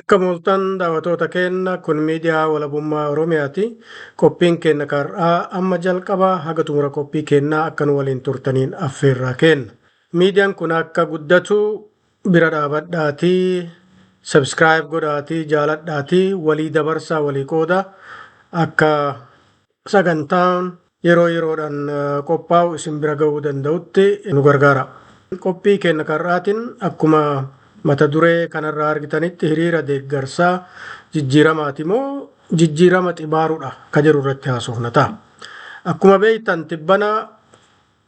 Akkam ooltan daawwattoota keenya, kun miidiyaa Walabummaa Oromiyaati. Qophiin keenya har'aa amma jalqabaa haga xumura qophii keenyaa akka nu waliin turtaniin affeerraa kenna. Miidiyaan kun akka guddatu bira dhaabadhaatii, subscribe godhaatii, jaaladhaatii, walii dabarsaa, walii qooda, akka sagantaan yeroo yeroodhaan qophaa'u isin bira ga'uu danda'utti nu gargaara. Qophii keenya har'aatiin akkuma mata duree kanarraa argitanitti hiriira deeggarsaa jijjiiramaati moo jijjiirama xibaaruudha ka jedhu irratti haasofna ta'a. Akkuma beektan, tibbana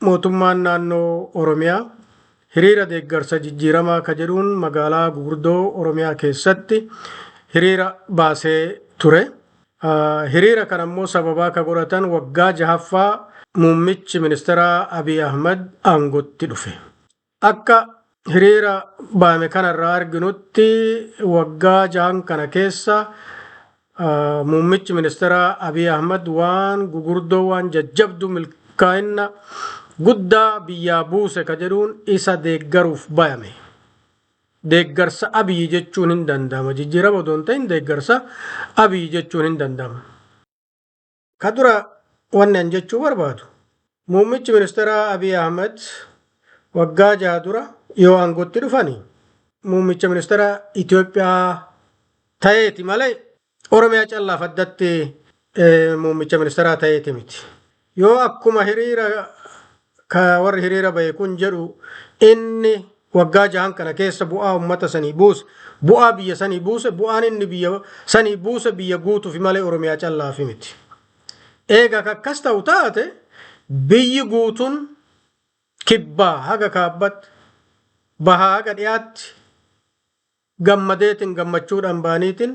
mootummaan naannoo Oromiyaa hiriira deeggarsa jijjiiramaa ka jedhuun magaalaa gurguddoo Oromiyaa keessatti hiriira baasee ture. Hiriira kana immoo sababaa ka godhatan waggaa jahaffaa muummichi ministeeraa Abiy Ahmad aangootti dhufe. Akka hiriira baame kanarraa arginutti, waggaa 6n kana keessa muummichi ministeeraa Abiy Ahmad waan gugurdoo, waan jajjabdu, milkaa'ina guddaa biyyaa buuse ka jedhuun isa deeggaruuf bayame. Deeggarsa Abiyyi jechuun hin danda'ama. Jijjiirama odoo hin ta'in deeggarsa Abiyyi jechuun hin danda'ama. Ka dura wanni an jechuu barbaadu, muummichi ministeeraa Abiy Ahmed waggaa 6 dura yoo aangootti dhufani muummicha ministeera Itoophiyaa ta'eeti malee Oromiyaa callaaf addatti muummicha ministeeraa ta'eeti miti. Yoo akkuma hiriira ka warri hiriira bahe kun jedhu inni waggaa 6n kana keessa bu'aa uummata sanii buuse, bu'aa biyya sanii buuse, bu'aan inni biyya sanii buuse biyya guutuufi malee Oromiyaa callaafi miti. Eega akkas ta'u taate, biyyi guutuun kibbaa haga kaabbatti, bahaa haga dhiyaatti gammadeetiin, gammachuudhaan baaniitiin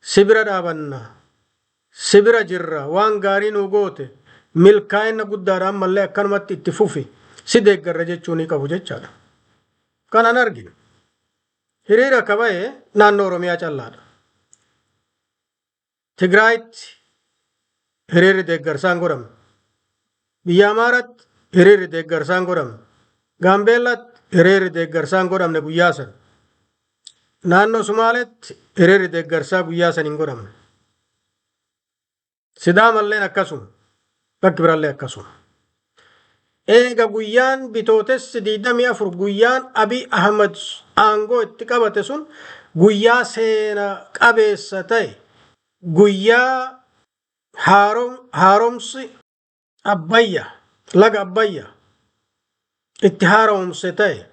si bira dhaabanna, si bira jirra, waan gaarii nuu goote, milkaa'ina guddaadhaan mallee akkanumatti itti fufi, si deeggarra jechuu ni qabu jechaadha. Kanan arginu. Hiriira ka bahe naannoo Oromiyaa callaadha. Tigraayitti hiriirri deeggarsaan godhame. Biyya Amaaraatti hiriirri deeggarsaan godhame. Gaambeellaatti hiriirri deeggarsaan godhamne guyyaa san. Naannoo Sumaaleetti hiriirri deeggarsaa guyyaa san hin godhamne. Sidaamalleen akkasuma. Bakki biraallee akkasuma. Eega guyyaan Bitootessi 24, guyyaan Abiy Ahmad aangoo itti qabate sun, guyyaa seena qabeessa ta'e, guyyaa haaromsi Abbayya, laga Abbayya itti haaromse ta'e,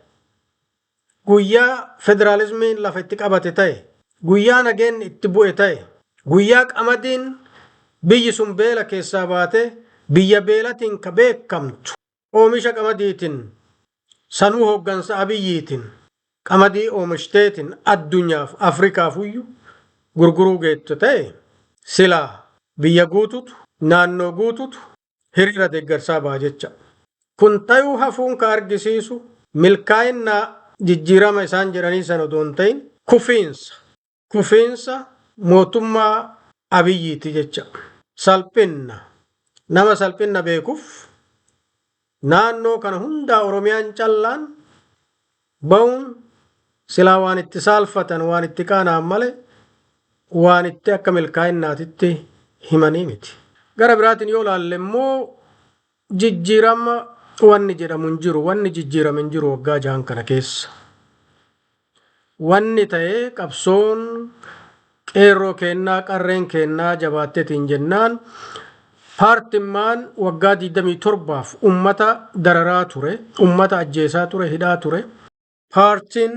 guyyaa federaalizmiin lafa itti qabate ta'e, guyyaa nageenni itti bu'e ta'e, guyyaa qamadiin biyyi sun beela keessaa baate, biyya beelatiin ka beekamtu oomisha qamadiitiin, sanuu hooggansa Abiyyiitiin qamadii oomishiteetiin addunyaaf, Afrikaaf iyyuu gurguruu geettu ta'e, silaa biyya guututu, naannoo guututu hiriira deeggarsaa ba'a jecha. Kun tayuu hafuun ka argisiisu milkaa'ina jijjiirama isaan jedhanii sana odoo hin ta'in kufiinsa mootummaa Abiyyiiti jecha. Salphinna nama salphinna beekuuf naannoo kana hundaa Oromiyaan callaan ba'uun silaa waan itti saalfatan, waan itti qaana'an malee waan itti akka milkaa'innaatitti himanii miti. Gara biraatiin yoo ilaalle immoo, jijjiirama wanni jedhamu hin jiru, wanni jijjiirame hin jiru waggaa 6n kana keessa. Wanni ta'e, qabsoon qeerroo keennaa, qarreen keennaa jabaatteetiin jennaan, paartimmaan waggaa 27f ummata dararaa ture, ummata ajjeesaa ture, hidhaa ture. Paartiin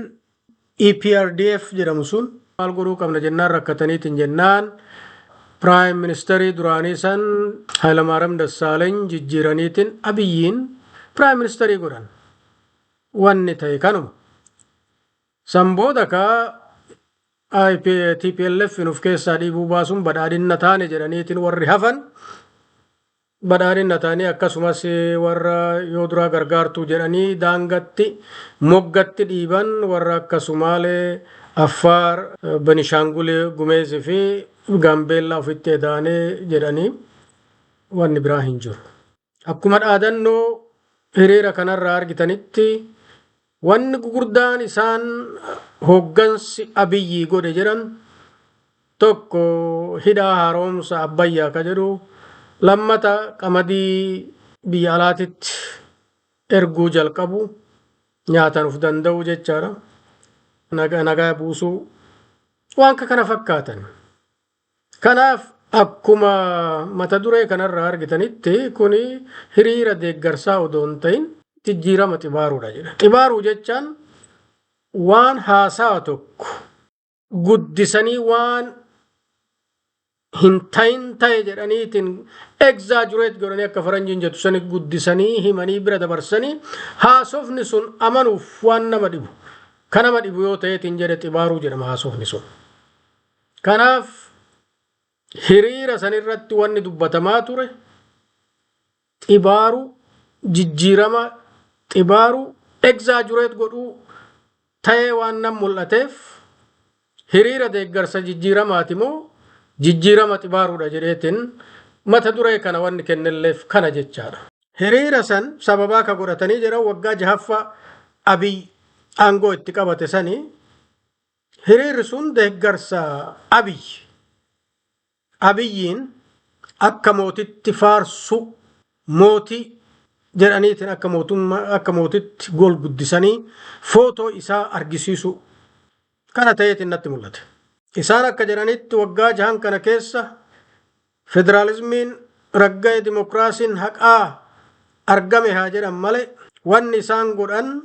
EPRDF jedhamu sun maal godhuu qabna jennaan, rakkataniitiin jennaan, Prime Ministerii duraanii san Hayilamaariyaam Dassaaleeny jijjiiraniitiin Abiyyiin Prime Ministerii godhan. Wanni ta'e kanuma. San booda kaa TPLF nuuf keessaa dhiibuu baasuun badhaadhinna taane jedhaniitiin warri hafan badhaadhinna ta'anii, akkasumas warra yoo duraa gargaartuu jedhanii daangatti moggatti dhiiban, warra akka Sumaalee, Affaar, Benishaangul Gumeezii fi Gaambeellaa ofitti edaanee jedhanii wanni biraa hin jiru. Akkuma dhaadannoo hiriira kanarraa argitanitti, Wanni gugurdaan isaan hooggansi Abiyyii godhe jedhan tokko hidhaa haaromsa Abbayyaa ka jedhu, lammata qamadii biyya alaatitti erguu jalqabu, nyaatan uf danda'u jechaadha. Nagaa buusuu waan kana fakkaatan. Kanaaf akkuma mata duree kanarraa argitanitti kuni hiriira deeggarsaa odoo hin ta'in jijjiirama xibaaruudha jedha. Xibaaruu jechaan waan haasawa tokko guddisanii waan hin ta'in ta'e jedhaniitiin exaggerate godhanii, akka faranjiin jettu sani, guddisanii himanii bira dabarsanii haasofni sun amanuuf waan nama dhibu. Kan nama dhibu yoo ta'eetiin jedhe xibaaruu jedhama haasofni sun. Kanaaf hiriira sanirratti wanni dubbatamaa ture xibaaruu, jijjiirama xibaaruu, exaggerate godhuu ta'ee waan nam mul'ateef, hiriira deeggarsa jijjiiramaati moo jijjiirama xibaaruudha jedheetiin mata duree kana wanni kennelleef kana jechaadha. Hiriira san sababaa ka godhatanii jedhan waggaa jahaffaa Abiy aangoo itti qabate sanii hiriirri sun deeggarsa Abiy. Abiyyiin akka mootitti faarsu, mootii jedhaniitiin akka mootummaa, akka mootitti gol guddisanii footoo isaa argisiisu kana ta'eetiin natti mul'ate. Isaan akka jedhanitti waggaa 6n kana keessa federaalizmiin ragga'e, dimokiraasiin haqaa argame haa jedhan malee, wanni isaan godhan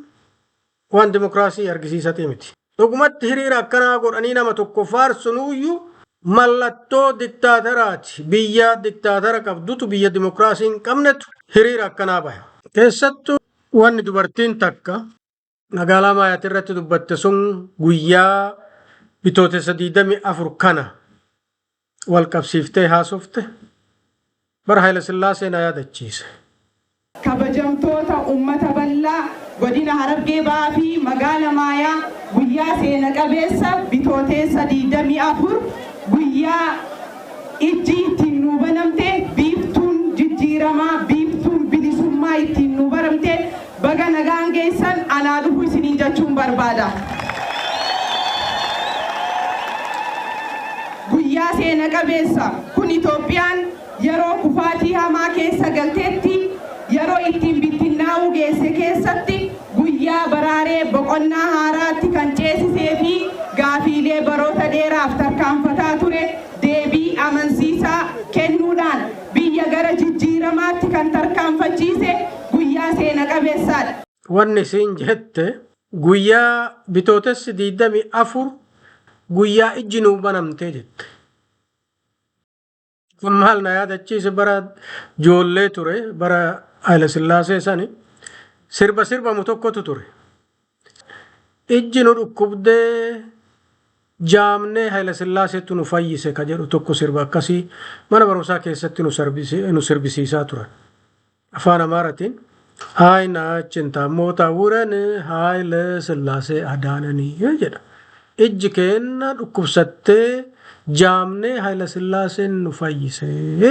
waan dimokiraasii argisiisatii miti. Dhugumatti hiriira akkanaa godhanii nama tokko faarsunuyyuu mallattoo diktaataraati. Biyya diktaatara qabdutu, biyya dimokiraasii hin qabnetu hiriira akkanaa baha. Keessattuu wanni dubartiin takka magaalaa Maayaati irratti dubbatte sun guyyaa Bitootessa 24 kana wal qabsiiftee haasofte bara Haayila Sillaasee na yaadachiise. Kabajamtoota uummata bal'aa godina Harargee Ba'aa fi magaala Maayaa, guyyaa seena qabeessa Bitooteessa 24, guyyaa ijji ittiin nuu banamte, biiftuun jijjiiramaa, biiftuun bilisummaa ittiin nuu baramte, baga nagaan geessan, anaa dhufu isiniin jechuun barbaada. Guyyaa seena qabeessa kun Itoophiyaan yeroo kufaatii hamaa keessa galteetti, yeroo ittiin bittinnaa'uu geesse keessatti guyyaa baraaree boqonnaa haaraatti kan ceesisee fi gaafiilee baroota dheeraaf tarkaanfataa ture deebii amansiisaa kennuudhaan biyya gara jijjiiramaatti kan tarkaanfachiise guyyaa seena qabeessaadha. Wanni isiin jette guyyaa Bitootessi 24 guyyaa ijji nuu banamtee jette. Kun maal na yaadachiise? Bara ijoollee ture, bara Haayila Sillaasee sani, sirba sirbamu tokkotu ture. Ijji nu dhukkubdee jaamnee Haayila Sillaaseetu nu fayyise ka jedhu tokko, sirba akkasii mana barumsaa keessatti nu sirbisiisaa turan. Afaan Amaaratiin "ዓይናችን ታሞ ታውረን ኃይለ ሥላሴ አዳነን" jedha. Ijji keenna dhukkubsattee jaamnee Haayila Sillaaseen nu fayyise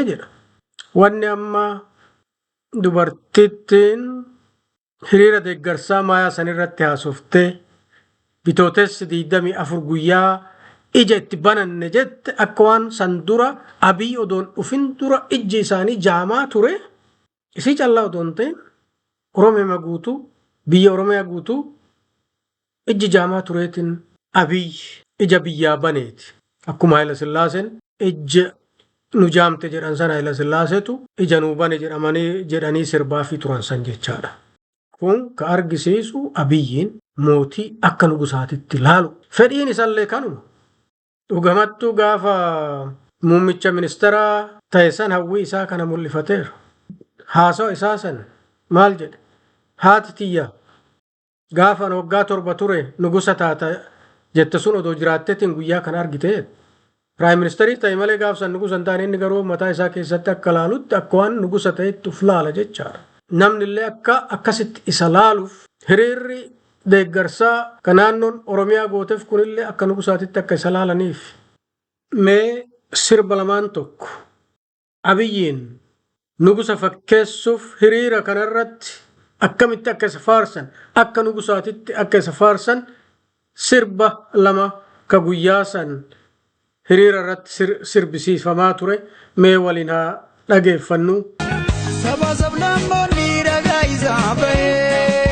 jedha. Wanni amma dubartittiin hiriira deeggarsaa Maayaa sanirratti haasoftee Bitootessi 24 guyyaa ija itti bananne jette, akka waan san dura, Abiy odoon dhufin dura ijji isaanii jaamaa ture. Isii callaa odoon ta'in Oromiyaa guutuu, biyya Oromiyaa guutuu ijji jaamaa tureetiin Abiy ija biyyaa baneeti. Akkuma Haayila Sillaaseen ija nu jaamte jedhan sana, Haayila Sillaaseetu ija nuu bane jedhamanii jedhanii sirbaafii turan san jechaadha. Kun ka argisiisu Abiyyiin mootii akka nugusaatitti laalu. Fedhiin isallee kanuma. Dhugamattuu gaafa muummicha ministeeraa ta'e san hawwii isaa kana mul'ifateera. Haasawa isaa san maal jedhe? Haati tiyya gaafa waggaa 7 ture nugusa taata jette sun odoo jiraatteetiin guyyaa kana argite. Prime ministerii ta'e malee gaaf san nugusa hin taane. Inni garuu mataa isaa keessatti akka laalutti akka waan nugusa ta'etti uf laala jechaadha. Namni illee akka akkasitti isa laaluuf hiriirri deeggarsaa kan naannoon Oromiyaa gooteef kunillee akka nugusaatitti akka isa laalaniif. Mee sirba lamaan tokko Abiyyiin nugusa fakkeessuuf hiriira kanarratti Akkamitti akka isa faarsan, akka nugusaatitti akka isa faarsan sirba lama ka guyyaa san hiriira irratti sirbisiifamaa ture mee waliin haa dhageeffannu. Saba sablammoonni dhagaa isaa bahee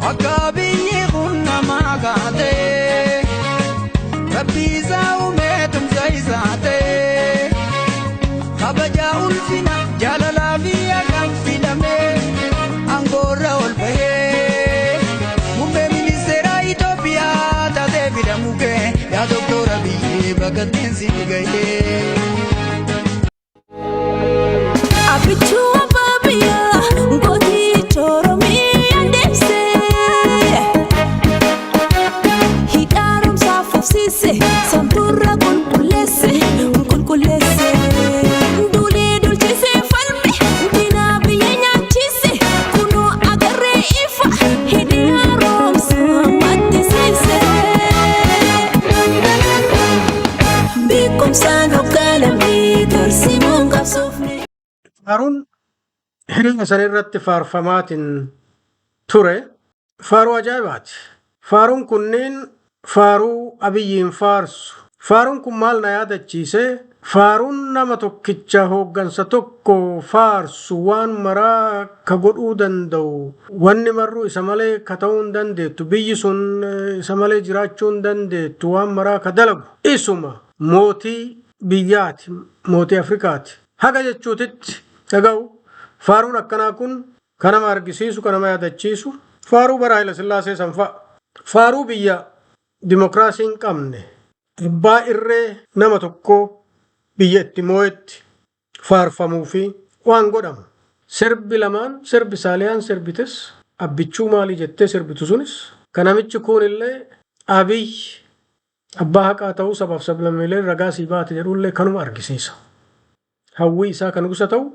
akka biyyi kun namaa kaatee rabbi isaa uumee tumsa isaa ta'ee kabajaa ulfina jaalalaa fi haqaan filamee aangoorra ol bahee muummee ministeera Itoophiyaa taatee filamu kee yaa Doktora Abiyyi bakka si gahee. Abbichuu abbaa biyyaa gooticha Oromiyaa deemsee hidha haaromsaa fufsiise samtuurra qulqulleesse qulqulleesse duulee dulchisee falme diinaa biyya nyaachise kunoo agarree ifa hidhi haaromsaa maddisiise. Beekumsaan hoogganamne tarsiimoon qabsoofne. Faaruun hiriira san irratti faarfamaatiin ture faaruu ajaa'ibaati. Faaruun kunneen faaruu Abiyyiin faarsu. Faaruun kun maal na yaadachiise? Faaruun nama tokkicha hooggansa tokko faarsu waan maraa ka godhuu danda'u, wanni marruu isa malee ka ta'uu hin dandeettu, biyyi sun isa malee jiraachuu hin dandeettu, waan maraa ka dalagu isuma mootii biyyaati, mootii Afrikaati. Haga jechuutitti dhaga'u faaruun akkanaa kun kan nama argisiisu, kan nama yaadachiisu faaruu bara Haayila Sillaasee san fa'a. Faaruu biyya dimokiraasii hin qabne, abbaa irree nama tokkoo biyya itti moo'etti faarfamuu fi waan godhamu. Sirbi lamaan sirbi Saaliyaan sirbites abbichuu maalii jettee sirbitu sunis kan namichi kun illee Abiy abbaa haqaa ta'uu sabaaf sablammiileen ragaa sii baate jedhullee kanuma argisiisa. Hawwii isaa kan gusa ta'u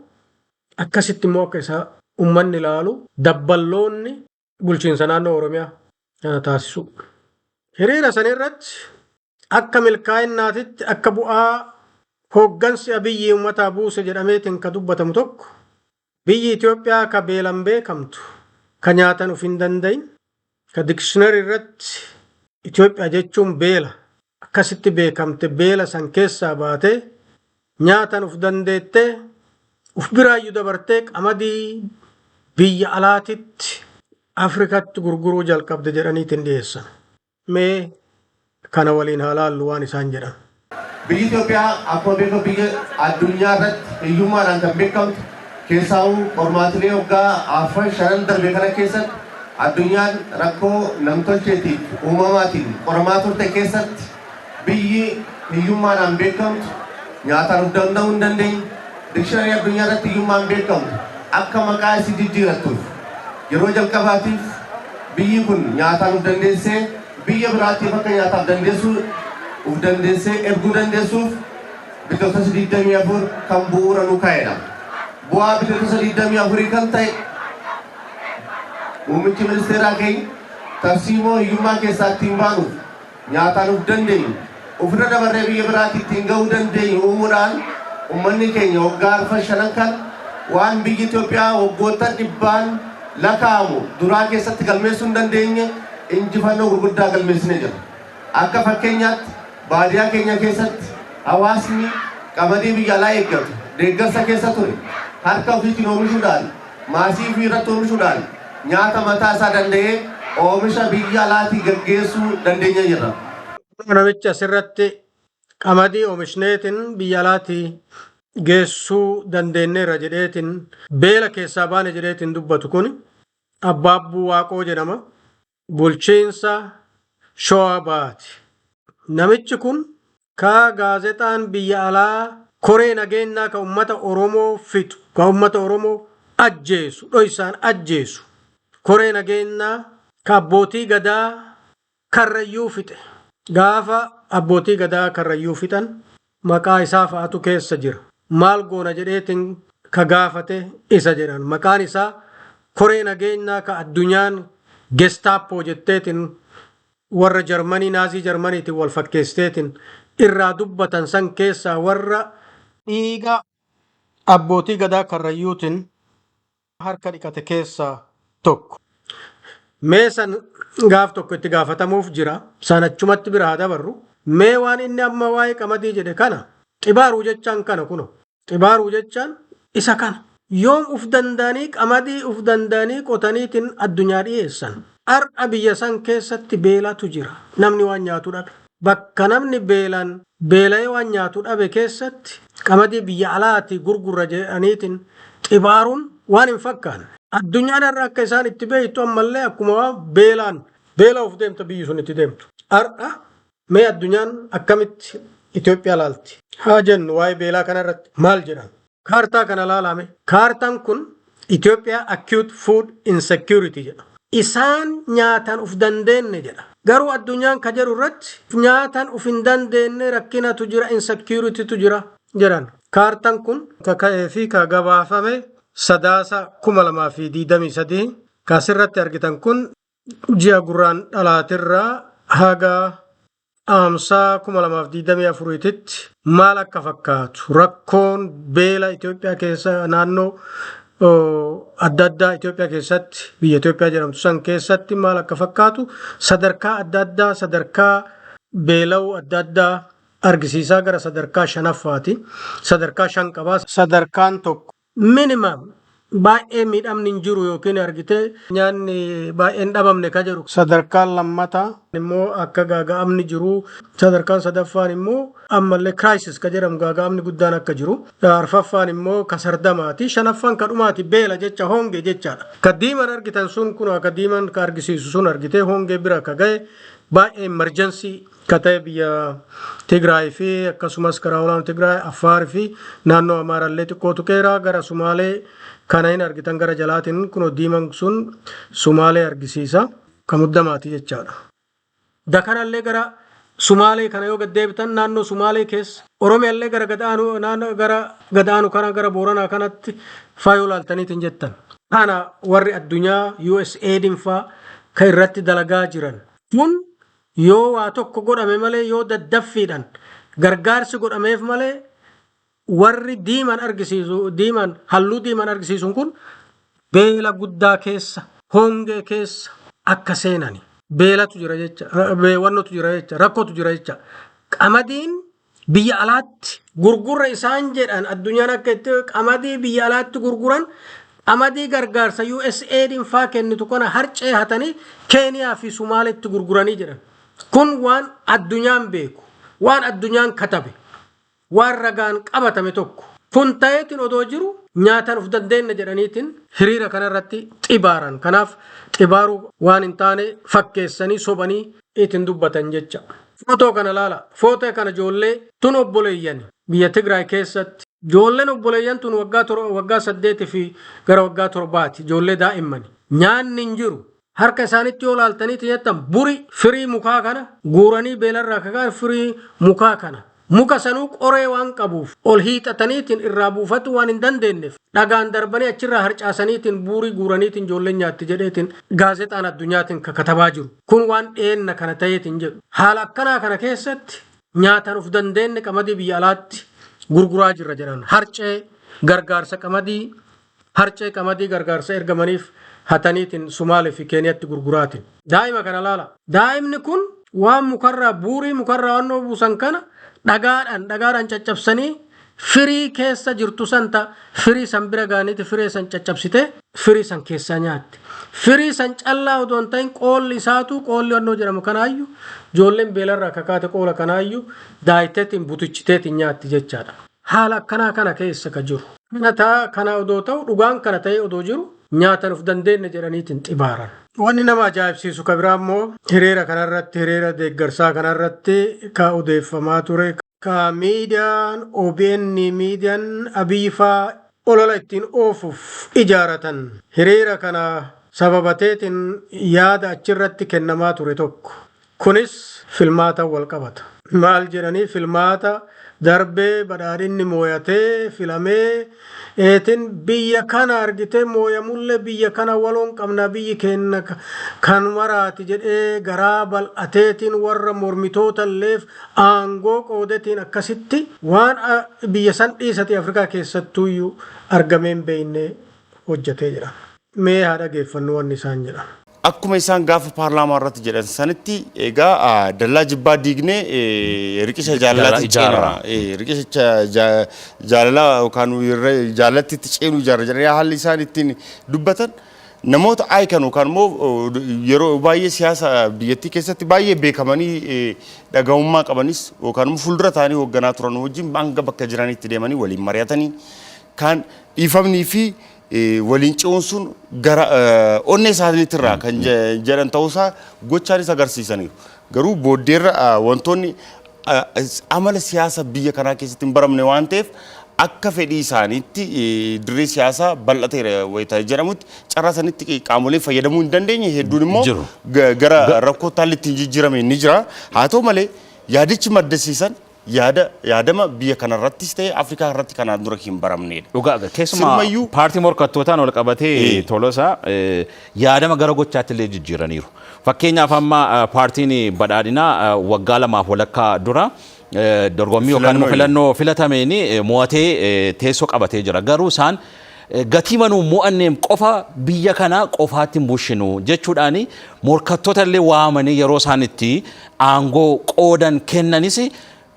akkasitti immoo akka isaa uummanni ilaalu dabballoonni bulchiinsa naannoo Oromiyaa kana taasisu. Hiriira san irratti akka milkaa'innaatitti akka bu'aa hooggansi Abiyyi uummataa buuse jedhameetiin ka dubbatamu tokko biyyi Itoophiyaa ka beelan beekamtu, ka nyaatan of hin danda'in, ka dictionary irratti Itoophiyaa jechuun beela akkasitti beekamte, beela san keessaa baatee nyaatan uf dandeettee uf biraayyuu dabartee qamadii biyya alaatitti Afrikatti gurguruu jalqabde jedhaniitiin dhiyeessan. Mee kana waliin haa laallu waan isaan jedhan. Biyyi Itoophiyaa akkuma beekamu biyya addunyaa irratti hiyyummaadhaan kan beekamtu, keessaa'uu qormaatilee waggaa afran shanan darbe kana keessatti addunyaan rakkoo namtolcheetiif uumamaatiin qoramaa turte keessatti biyyi hiyyummaadhaan beekamtu, nyaataan of danda'uu hin dandeenye, dictionary addunyaa irratti hiyyummaan beekamtu akka maqaa isii jijjiirattuuf yeroo jalqabaatiif biyyi kun nyaataan of dandeessee biyya biraatiif akka nyaataaf dandeessuu of dandeessee erguu dandeessuuf Bitootessa 24 kan bu'uura nu kaa'edha. Bu'aa Bitootessa 24 kan ta'e muummichi ministeeraa keenya tarsiimoo hiyyummaa keessaa ittiin baanuuf nyaataan of dandeenyu ofirra dabarree biyya biraatti ittiin gahuu dandeenyu uumuudhaan uummanni keenya waggaa arfan shanan kan waan biyyi Itoophiyaa waggoota dhibbaan lakkaa'amu duraa keessatti galmeessuu hin dandeenye injifannoo gurguddaa galmeessinee jira. Akka fakkeenyaatti baadiyyaa keenya keessatti hawaasni qamadii biyya alaa eeggatu deeggarsa keessa ture harka ofiitiin oomishuudhaan maasii ofii irratti oomishuudhaan nyaata mataa isaa danda'ee oomisha biyya alaatii gaggeessuu dandeenya jirra. Namichi asirratti qamadii oomishneetiin biyya alaatii geessuu dandeenyeerra jedheetiin beela keessaa baane jedheetiin dubbatu kun Abbaabbuu Waaqoo jedhama. Bulchiinsa Shawaa Bahaati. Namichi kun ka gaazexaan biyya alaa koree nageenyaa ka ummata Oromoo fixu, ka ummata Oromoo ajjeesu, dhoysaan ajjeesu, koree nageenyaa ka abbootii gadaa Karrayyuu fixe. Gaafa abbootii gadaa Karrayyuu fixan maqaa isaa fa'atu keessa jira. Maal goona jedheetiin ka gaafate isa jedhan. Maqaan isaa koree nageenyaa ka addunyaan Gestaapoo jetteetiin warra Jarmanii Naazii Jarmaniitiin wal fakkeessiteetiin irraa dubbatan san keessaa warra dhiiga abbootii gadaa Karrayyuutiin harka dhiqate keessaa Tokko. Mee san gaaf tokko itti gaafatamuuf jira. San achumatti bira haa dabarru. Mee waan inni amma waa'ee qamadii jedhe kana xibaaruu jechaan kana kuno. Xibaaruu jechaan isa kana. Yoom uf danda'anii qamadii uf danda'anii qotaniitiin addunyaa dhiyeessan. Har'a biyya san keessatti beelatu jira. Namni waan nyaatu dhabe. Bakka namni beelaan beela'ee waan nyaatu dhabe keessatti qamadii biyya alaati gurgurra jedhaniitiin xibaaruun waan hin fakkaanne. Addunyaan har'a akka isaan itti beektu ammallee akkuma waan beelaan beela of deemta biyyi sun itti deemtu. Har'a mee addunyaan akkamitti Itoophiyaa laalti? Haa jennu, waa'ee beelaa kanarratti maal jedhan? Kaartaa kana laalame. Kaartaan kun Itoophiyaa Acute Food Insecurity jedha. Isaan nyaatan uf dandeenye jedha. Garuu addunyaan ka jedhu irratti nyaatan uf hin dandeenye, rakkinatu jira, insecuritytu jira jedhan. Kaartaan kun ka ka'ee fi ka gabaafame Sadaasa 2023. Kaasirratti argitan kun ji'a Gurraan dhalaatirraa haga Caamsaa 2024tti maal akka fakkaatu, rakkoon beela Itoophiyaa keessa naannoo adda addaa Itoophiyaa keessatti, biyya Itoophiyaa jedhamtu san keessatti maal akka fakkaatu, sadarkaa adda addaa, sadarkaa beela'uu adda addaa argisiisaa gara sadarkaa shanaffaati. Sadarkaa shan qabaa. Sadarkaan tokko minimum, baay'ee miidhamni hin jiru yookiin argitee nyaanni baay'een dhabamne ka jedhu. Sadarkaan lammataa immoo akka gaaga'amni jiru. Sadarkaan sadaffaan immoo ammallee crisis ka jedhamu, gaaga'amni guddaan akka jiru. Arfaffaan immoo ka sardamaati. Shanaffaan ka dhumaati beela jecha, honge jechaadha. Ka diiman argitan sun kun, akka diiman ka argisiisu sun argitee, hongee bira ka ga'e, baay'ee emergency ka ta'e biyya Tigraay fi akkasumas karaa olaanoo Tigraay, Affaar fi naannoo Amaarallee xiqqoo tuqeera. Gara Sumaalee kana hin argitan gara jalaatiin, kun diiman sun Sumaalee argisiisa, ka muddamaati jechaadha. Dakanallee gara Sumaalee kana yoo gad deebitan, naannoo Sumaalee keessa, Oromiyaallee gara gadaanu, naannoo gara gadaanu kana, gara Booranaa kanatti faayoo laaltaniitiin jettan. Kana warri addunyaa USAIDin faa ka irratti dalagaa jiran. Kun yoo waa tokko godhame malee, yoo daddaffiidhaan gargaarsi godhameef malee, warri diiman argisiisu, diiman, halluu diiman argisiisuun kun beela guddaa keessa, hongee keessa akka seenani. Beelatu jira jecha, wannotu jira jecha, rakkootu jira jecha. Qamadiin biyya alaatti gurgurra isaan jedhan, addunyaan akka itti qamadii biyya alaatti gurguran, qamadii gargaarsa USAIDin faa kennitu kana harcee hatanii Keeniyaa fi Sumaaleetti gurguranii jedhan. Kun waan addunyaan beeku, waan addunyaan katabe, waan ragaan qabatame tokko. Kun ta'eetiin odoo jiru nyaatan uf dandeenye jedhaniitiin hiriira kanarratti xibaaran. Kanaaf xibaaruu waan hin taane fakkeessanii sobanii ittiin dubbatan jecha. Footoo kana laala. Footoo kana ijoollee tun obboleeyyan biyya Tigraay keessatti. Ijoolleen obboleeyyan tun waggaa 8 fi gara waggaa 7ti. Ijoollee daa'immani. Nyaanni hin jiru. Harka isaanitti yoo laaltaniiti jettan, buri firii mukaa kana guuranii, beelarraa kakaan firii mukaa kana. Muka sanuu qoree waan qabuuf ol hiixataniitiin irraa buufatu waan hin dandeenyeef, dhagaan darbanii achirraa harcaasaniitiin buurii guuraniitiin ijoolleen nyaatti jedheetiin gaazexaan addunyaatiin katabaa jiru. Kun waan dhiyeenna kana ta'eetiin jedhu. Haala akkanaa kana keessatti nyaatan uf dandeenye, qamadii biyya alaatti gurguraa jirra jedhan. Harcee gargaarsa qamadii, harcee qamadii gargaarsa ergamaniif hataniitiin Sumaalee fi Keeniyaatti gurguraatiin. Daa'ima kana laala. Daa'imni kun waan mukarraa, buurii mukarraa wannoo buusan kana dhagaadhaan caccabsanii firii keessa jirtu san ta firii san bira gaaniiti firii san caccabsitee firii san keessaa nyaatti. Firii san callaa odoo hin ta'in, qoolli isaatu, qoolli wannoo jedhamu kanaayyuu, ijoolleen beelarraa kakaate qoola kanaayyuu daayiteetiin butuchiteetiin nyaatti jechaadha. Haala akkanaa kana keessa ka jiru. Kana ta'a, kana odoo ta'u, dhugaan kana ta'ee odoo jiru, nyaatan of dandeenye jedhaniitiin xibaaran. Wanni nama ajaa'ibsiisu ka biraa immoo hiriira kanarratti, hiriira deeggarsaa kanarratti ka odeeffamaa ture. Ka miidiyaan OBN, miidiyaan Abiyyi faa olola ittiin oofuuf ijaaratan, hiriira kana sababateetiin yaada achirratti kennamaa ture tokko. Kunis filmaata wal qabata. Maal jedhanii? Filmaata darbee Badhaadhinni mooyatee filamee eetin biyya kana argitee mooyamullee, biyya kana waloon qabna, biyyi keenya kan maraati jedhee garaa bal'ateetiin warra mormitoota illeef aangoo qoodetiin akkasitti waan biyya san dhiisate Afrikaa keessattuuyyuu argameen beekne hojjetee jira. Mee haa dhageeffannu wanni isaan jedhan. Akkuma isaan gaafa paarlaamaa irratti jedhan sanitti, egaa dallaa jibbaa diignee riqicha jaalalaatti ceena. Riqicha jaalalaa yookaan jaalalatti itti ceenu ijaarra jedhanii haalli isaan ittiin dubbatan, namoota icon yookaan immoo yeroo baay'ee siyaasa biyyattii keessatti baay'ee beekamanii dhaga'ummaa qabanis yookaan immoo fuuldura ta'anii hoogganaa turan wajjin hanga bakka jiranitti deemanii waliin mari'atanii, kan dhiifamnii fi waliin ce'uun sun gara onnee isaaniitirraa kan jedhan ta'uusaa gochaanis agarsiisaniiru. Garuu booddeerra wantoonni amala siyaasa biyya kanaa keessatti hin baramne waan ta'eef, akka fedhii isaaniitti dirree siyaasaa bal'ateera wayita jedhamutti carraa sanitti qaamoleen fayyadamuu hin dandeenye hedduun immoo gara rakkoo taalli ittiin jijjiirame ni jira. Haa ta'u malee, yaadichi maddisiisan yaada yaadama biyya kanarrattis ta'e Afrikaa irratti kanaan dura hin baramnedha. Dhugaa, keessumaa paartii morkattootaan wal qabatee, Tolosaa, yaadama gara gochaatti illee jijjiiraniiru. Fakkeenyaaf, amma paartiin badhaadhinaa waggaa 2f walakkaa dura dorgommii yookaan immoo filannoo filatameen mo'atee teessoo qabatee jira. Garuu isaan gatii manuu mo'anneen qofa biyya kana qofaatti hin bushinu jechuudhaan morkattoota illee waamanii yeroo isaan itti aangoo qoodan kennanis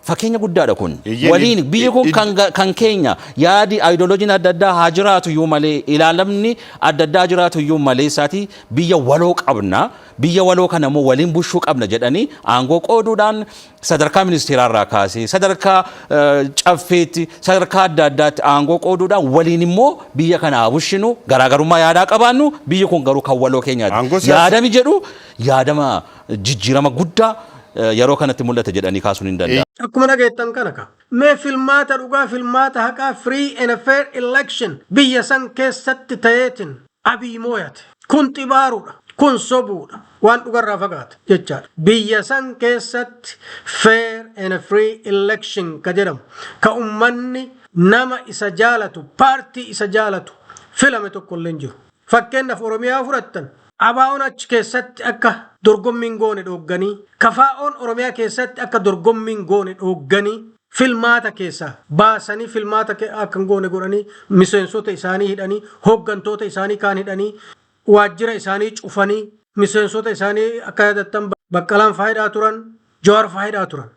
fakkeenya guddaadha kun. Waliin biyyi kun kan keenya, yaadi aayidoloojiin adda addaa haa jiraatu iyyuu malee, ilaalamni adda addaa jiraatu iyyuu malee, isaati biyya waloo qabna, biyya waloo kana immoo waliin bushuu qabna jedhanii aangoo qooduudhaan sadarkaa ministeeraarraa kaasee sadarkaa caffeetti, sadarkaa adda addaatti aangoo qooduudhaan, waliin immoo biyya kana haa bushinu, garaagarummaa yaadaa qabaannu, biyyi kun garuu kan waloo keenyaati. Yaadami jedhu yaadama jijjiirama guddaa yeroo kanatti mul'ate jedhanii kaasuun hin danda'amu. Akkuma dhageettan kana ka. Mee filmaata dhugaa, filmaata haqaa, free and fair election biyya san keessatti ta'eetiin Abiy mooyate. Kun xibaaruudha. Kun sobuudha. Waan dhugarraa fagaate jechaadha. Biyya san keessatti fair and free election ka jedhamu, ka ummanni nama isa jaalatu, paartii isa jaalatu filame tokko illee hin jiru. Fakkeenyaaf, Oromiyaa fudhattan, ABO'n achi keessatti akka dorgommiin goone dhoogganii, KFO'n Oromiyaa keessatti akka dorgommiin goone dhoogganii, filmaata keessaa baasanii, filmaata akka hin goone godhanii, miseensota isaanii hidhanii, hooggantoota isaanii kaan hidhanii, waajjira isaanii cufanii, miseensota isaanii akka yaadattan Baqqalaan faayidaa turan, Jawaar faayidaa turan.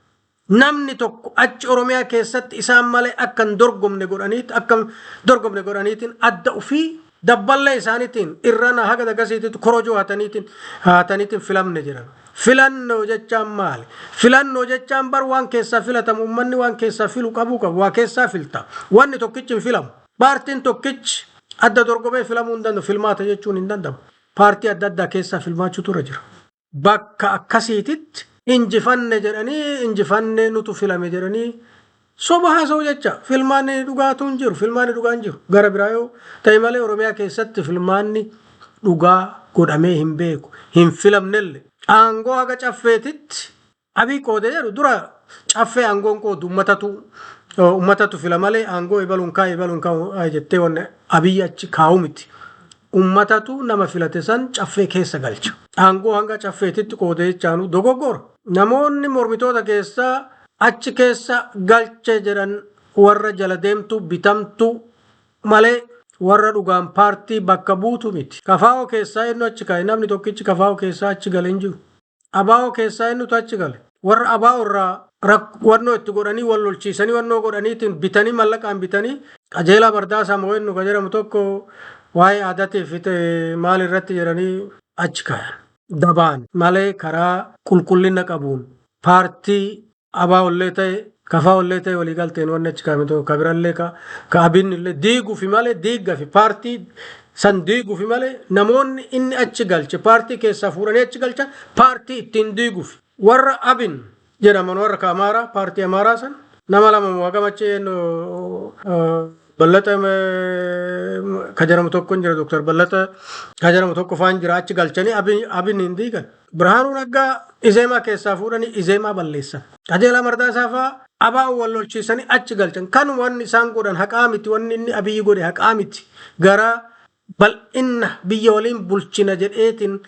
Namni tokko achi Oromiyaa keessatti isaan malee akka hin dorgomne godhaniit, akka hin dorgomne godhaniitiin, adda ofii dabballee isaaniitiin irrana haga dagasiititti korojoo hataniitiin filamne jedhan. Filannoo jechaan maali? Filannoo jechaan bar waan keessaa filatamu, uummanni waan keessaa filu qabuu qabu, waa keessaa filta. Wanni tokkichi hin filamu. Paartiin tokkichi adda dorgomee filamuu hin danda'u. Filmaata jechuun hin danda'amu. Paartii adda addaa keessaa filmaachuutu irra jira. Bakka akkasiititti injifanne jedhanii, injifanne nutu filame jedhanii soba haasa'u jecha. Filmaanni dhugaatu hin jiru. Filmaanni dhugaa hin jiru. Gara biraa yoo ta'e malee Oromiyaa keessatti filmaanni dhugaa godhamee hin beeku. Hin filamnelle. Aangoo haga caffeetitti Abii qoode jedhu, dura caffee aangoon qoodu ummatatu fila malee aangoo ibaluun kaa'e ibaluun kaa'u jettee wanne Abiyyi achi kaa'u miti. Ummatatu nama filate san caffee keessa galcha. Aangoo hanga caffeetitti qoode jechaanu dogoggora. Namoonni mormitoota keessaa achi keessa galche jedhan warra jala deemtu bitamtu malee warra dhugaan paartii bakka buutu miti. KFO keessaa eenyu achi kaa'e? Namni tokkichi KFO keessaa achi gale hin jiru. ABO keessaa eenyutu achi gale? Warra ABO irraa wannoo itti godhanii wal lolchiisanii, wannoo godhaniitiin bitanii, mallaqaan bitanii, Qajeelaa Bardaasaa moo eenyu ka jedhamu tokko waa'ee aadaatiif maal irratti jedhanii achi kaayan. Dabaan malee karaa qulqullina qabuun paartii ABO illee ta'e KFO illee ta'e walii galteen wanni achi kaa'ame tokko kabirallee ka Abin illee diiguufi malee, diiggafi paartii san diiguufi malee, namoonni inni achi galche paartii keessaa fuudhanii achi galchan paartii ittiin diiguufi. Warra Abin jedhaman, warra ka Amaaraa, paartii Amaaraa san nama lama moo hagam achi Ballaxa ka jedhamu tokko hin jira, Dooktar Ballaxa ka jedhamu tokko faan jira, achi galchanii Abin hin diigan. Birhaanuu Naggaa Izeemaa keessaa fuudhanii Izeemaa balleessan. Qajeelaa Mardaasaa fa'aa ABO wal lolchiisanii achi galchan. Kan wanni isaan godhan haqaa miti, wanni inni Abiyyi godhe haqaa miti. Gara bal'inna biyya waliin bulchina jedheetiin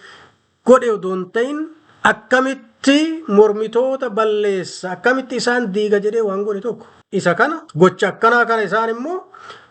godhe odoo hin ta'in, akkamitti mormitoota balleessa, akkamitti isaan diiga jedhee waan godhe tokko. Isa kana gocha akkanaa kana isaan immoo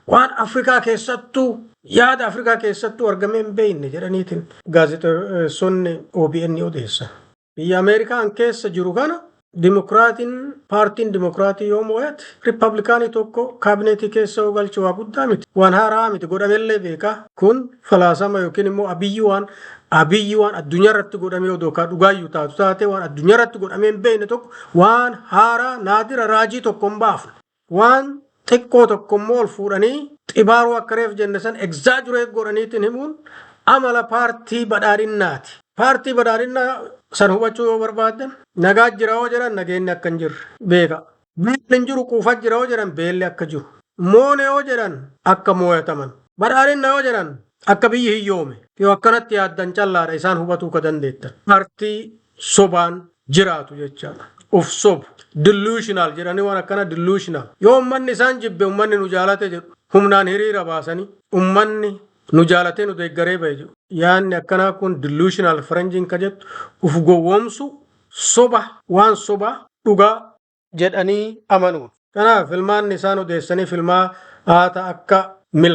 waan Afrikaa keessattuu Yaada Afrikaa keessattuu argamee hin beekne jedhaniitiin gaazexeessonni OBN odeessan. Biyya Ameerikaan keessa jiru kana Dimokiraatiin, paartiin Dimokiraatii yoo mo'ate, Riippablikaanii tokko kaabineetii keessa yoo galche waa guddaa miti. Waan haaraa miti, godhamellee beekaa. Kun falaasama yookiin immoo Abiyyi waan addunyaa irratti godhamee odoo kaa dhugaayyuu taatu taate, waan addunyaa irratti godhamee hin beekne tokko, waan haaraa naadira raajii tokko hin baafne. Waan xiqqoo tokko immoo ol fuudhanii xibaaruu akka reef jenne san exaggerate godhaniitiin himuun amala paartii badhaadhinnaati. Paartii badhaadhinnaa san hubachuu yoo barbaaddan, nagaa jira yoo jedhan nageenyi akka hin jirre beeka. Beelli hin jiru, quufa jira yoo jedhan beelli akka jiru. Moone yoo jedhan akka mooyataman. Badhaadhinna yoo jedhan akka biyyi hiyyoome. Yoo akkanatti yaaddan callaadha isaan hubatuu ka dandeettan. Paartii sobaan jiraatu jechaadha. Uf sobu. Delusional jedhanii waan akkana delusional. Yoo ummanni isaan jibbe, ummanni nu jaalate jedhu. Humnaan hiriira baasanii ummanni nu jaalatee nu deeggaree bahe jedhu. Yaanni akkanaa kun delusional faranjiin ka jettu, uf gowwoomsu, soba, waan sobaa dhugaa jedhanii amanuun. Kanaaf filmaanni isaan odeessanii filmaa haata akka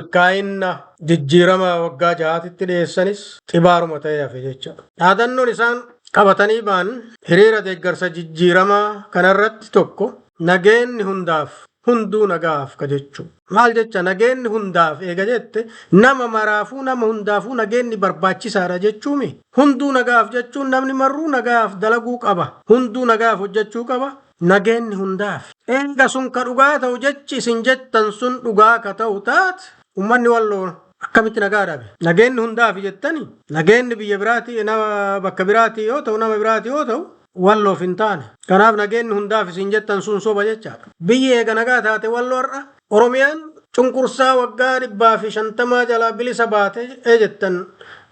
milkaa'inna jijjiirama waggaa 6titti dhiyeessanis xibaaruma ta'ee hafe jecha. Dhaadannoon isaan qabatanii ba'an hiriira deeggarsa jijjiiramaa kanarratti tokko, nageenni hundaaf, hunduu nagaaf ka jechuu. Maal jecha? Nageenni hundaaf eega jette, nama maraafuu, nama hundaafuu nageenni barbaachisaadha jechuumi. Hunduu nagaaf jechuun namni marruu nagaaf dalaguu qaba. Hunduu nagaaf hojjechuu qaba. Nageenni hundaaf. Eega sun ka dhugaa ta'u, jechi isin jettan sun dhugaa ka ta'u taate, ummanni Walloo akkamitti nagaa dhabe? Nageenni hundaaf jettani, nageenni biyya biraati, nama bakka biraati yoo ta'u, nama biraati yoo ta'u, Walloof hin taane. Kanaaf nageenni hundaaf isin jettan sun soba jechaadha. Biyyi eega nagaa taate, Walloo har'a Oromiyaan cunqursaa waggaa 150 jalaa bilisa baate jettan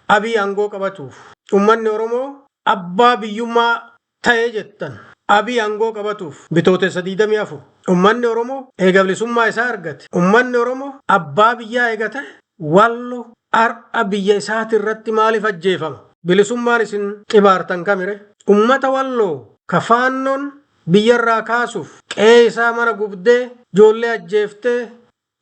Abiy aangoo qabatuuf. Ummanni Oromoo abbaa biyyummaa ta'ee jettan Abiy aangoo qabatuuf. Bitootessa 24 ummanni Oromoo eega bilisummaa isaa argate, ummanni Oromoo abbaa biyyaa eega ta'e, Wallo har'a biyya isaati irratti maaliif ajjeefama? Bilisummaan isin xibaartan kamire? Ummata Walloo ka Faannoon biyyarraa kaasuuf qe'ee isaa mana gubdee, ijoollee ajjeeftee,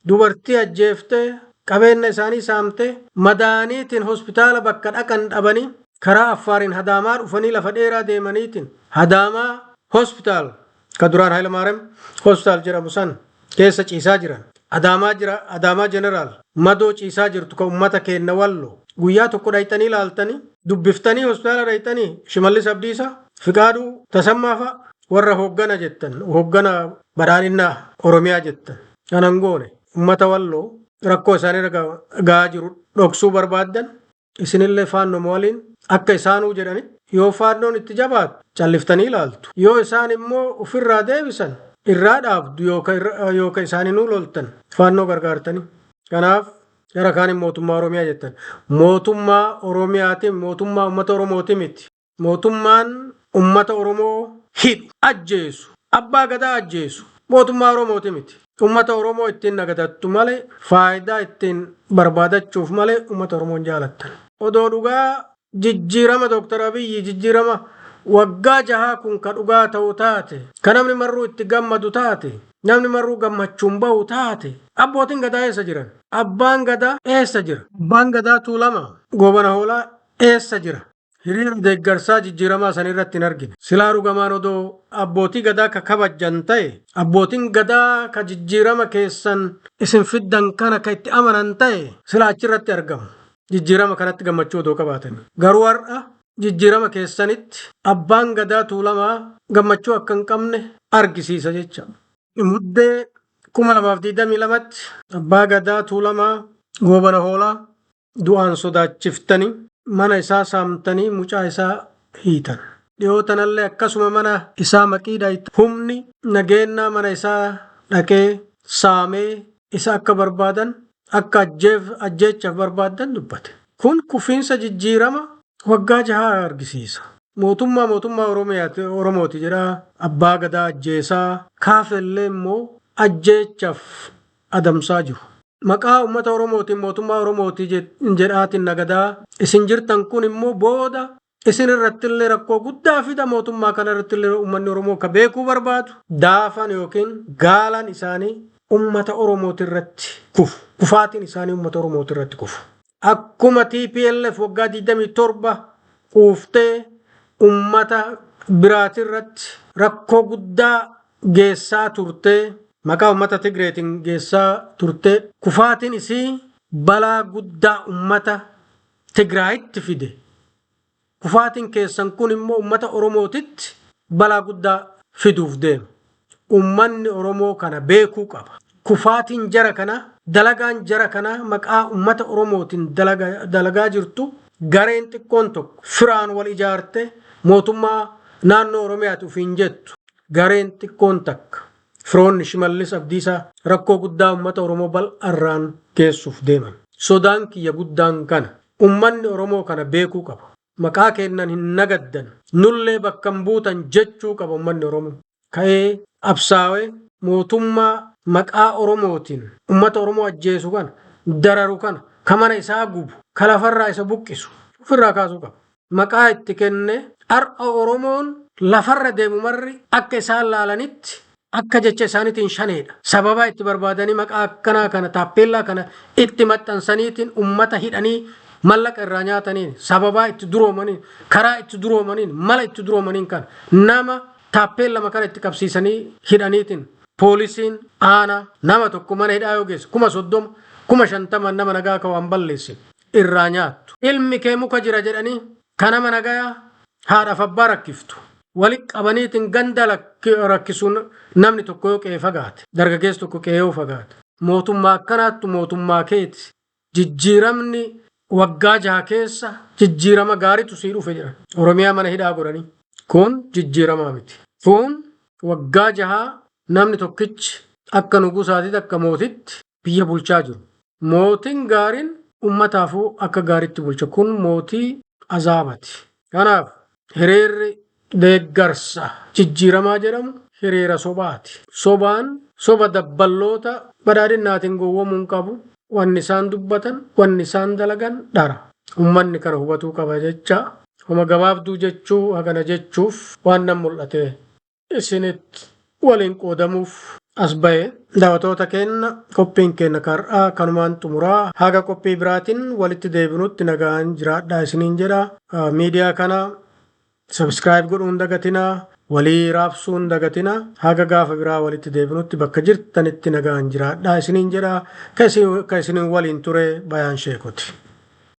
dubartii ajjeeftee, qabeenya isaanii saamtee, madaaniitiin hospitaala bakka dhaqan dhabanii karaa Affaariin Hadaamaa dhufanii, lafa dheeraa deemaniitiin Hadaamaa hospitaal ka duraan Hayilamaariyaam hospitaal jedhamu san keessa ciisaa jiran. Adaamaa jira, Adaamaa Jeneraal madoo ciisaa jirtu ka ummata keenna Wallo guyyaa tokko dhayxanii ilaaltanii dubbiftanii, hospitaala dhayxanii, Shimallis Abdiisaa, Fiqaaduu Tasammaa fa'a warra hooggana jettan, hooggana badhaadhinaa Oromiyaa jettan kanan goone, ummata Walloo rakkoo isaanii gahaa jiru dhoksuu barbaaddan. Isinillee Faannoma waliin akka isaanuu jedhani, yoo Faannoon itti jabaatu calliftanii ilaaltu, yoo isaan immoo ofirraa deebisan irraa dhaabdu, yookaan isaaninuu loltan Faannoo gargaartanii. Kanaaf gara kaaniin mootummaa Oromiyaa jettan, mootummaa Oromiyaatiin mootummaa uummata Oromooti miti. Mootummaan uummata Oromoo hidhu, ajjeesu, abbaa gadaa ajjeesu mootummaa Oromooti miti. Uummata Oromoo ittiin nagadattu malee, faayidaa ittiin barbaadachuuf malee uummata Oromoon jaalattan. Odoo dhugaa jijjiirama Dooktar Abiyyi, jijjiirama waggaa 6 kun ka dhugaa ta'u taate, ka namni marruu itti gammadu taate, namni marruu gammachuun bahu taate, abbootiin gadaa eessa jiran? Abbaan gadaa eessa jira? Abbaan gadaa Tuulama Goobana Hoolaa eessa jira? Hiriira deeggarsaa jijjiiramaa san irratti hin argine. Silaa dhugamaan odoo abbootii gadaa ka kabajjan ta'e, abbootiin gadaa ka jijjiirama keessan isin fiddan kana ka itti amanan ta'e, silaa achirratti argamu. Jijjiirama kanatti gammachuu odoo qabaatanii. Garuu har'a jijjiirama keessanitti abbaan gadaa Tuulamaa gammachuu akka hin qabne argisiisa jecha. Muddee 2022tti abbaa gadaa Tuulamaa Goobana Hoolaa du'aan sodaachiftanii, mana isaa saamtanii, mucaa isaa hiitan. Dhiyoo tanallee akkasuma mana isaa maqii dhayita. Humni nageenyaa mana isaa dhaqee saamee isa akka barbaadan, akka ajjeechaaf barbaadan dubbate. Kun kufiinsa jijjiirama waggaa 6 argisiisa. Mootummaa Oromooti jedhaa abbaa gadaa ajjeesaa, kaafellee immoo ajjeechaaf adamsaa jiru. Maqaa uummata Oromootiin mootummaa Oromooti jedhaatiin nagadaa isin jirtan kun immoo booda isin irrattillee rakkoo guddaa fida. Mootummaa kana irrattillee uummanni Oromoo ka beekuu barbaadu daafan yookiin gaalan isaanii Ummata Oromooti irratti kufu. Kufaatiin isaanii ummata Oromooti irratti kufu. Akkuma TPLF waggaa 27 quuftee ummata biraati irratti rakkoo guddaa geessaa turtee, maqaa ummata Tigreetiin geessaa turtee, kufaatiin isii balaa guddaa ummata Tigraayitti fide. Kufaatiin keessan kun immoo ummata Oromootitti balaa guddaa fiduuf deema. Ummanni Oromoo kana beekuu qaba. Kufaatiin jara kana, dalagaan jara kana maqaa ummata Oromootiin dalagaa jirtu, gareen xiqqoon tokko firaan wal ijaarte mootummaa naannoo Oromiyaati ofiin jettu, gareen xiqqoon takka firoonni Shimallis Abdiisaa rakkoo guddaa ummata Oromoo bal'arraan geessuuf deeman. Sodaan kiyya guddaan kana. Ummanni Oromoo kana beekuu qaba. Maqaa kennan hin nagaddan. Nullee bakka hin buutan jechuu qaba ummanni Oromoo. Ka'ee absaawee mootummaa maqaa Oromootiin ummata Oromoo ajjeesu kana, dararu kana, ka mana isaa gubu, ka lafarraa isa buqqisu ofirraa kaasuu qaba. Maqaa itti kenne har'a Oromoon lafarra deemu marri akka isaan laalanitti, akka jecha isaaniitiin shaneedha. Sababa itti barbaadanii maqaa akkanaa kana, taappeellaa kana itti maxxansaniitiin ummata hidhanii mallaqa irraa nyaataniin, sababaa itti duroomaniin, karaa itti duroomaniin, mala itti duroomaniin kana nama taappeellama kana itti qabsiisanii hidhaniitiin poolisiin aanaa nama tokko mana hidhaa yoo geesse 30,000, 50,000 nama nagaa ka waan balleessin irraa nyaattu. Ilmi kee muka jira jedhanii ka nama nagayaa haadhaaf abbaa rakkiftu. Walitti qabaniitiin ganda rakkisuun namni tokko yoo qe'ee fagaate, dargaggeessi tokko qe'ee yoo fagaate. Mootummaa akkanaattu mootummaa keeti. Jijjiiramni waggaa 6 keessa jijjiirama gaariitu sii dhufe jedhan. Oromiyaa mana hidhaa godhanii. Kun jijjiiramaa miti. Kun waggaa 6 namni tokkichi akka nugusaatitti, akka mootitti biyya bulchaa jiru. Mootiin gaariin ummataafuu akka gaariitti bulcha. Kun mootii azaabati. Kanaaf hiriirri deeggarsa jijjiiramaa jedhamu hiriira sobaati. Sobaan soba dabballoota badhaadhinnaatiin gowwoomuu hin qabu. Wanni isaan dubbatan, wanni isaan dalagan dhara. Ummanni kana hubatuu qaba jecha homa gabaabduu jechuu hagana jechuuf waan nan mul'ate isinitti waliin qoodamuuf as ba'e. Daawwattoota keenya, qophiin keenya har'aa kanumaan xumuraa. Haga qophii biraatiin walitti deebinutti nagaan jiraadhaa isiniin jedha. Miidiyaa kana subscribe godhuun dagatinaa, walii raabsuun dagatinaa. Haga gaafa biraa walitti deebinutti bakka jirtanitti nagaan jiraadhaa isiniin jedha. Ka isiniin waliin ture Bayaan Sheekoti.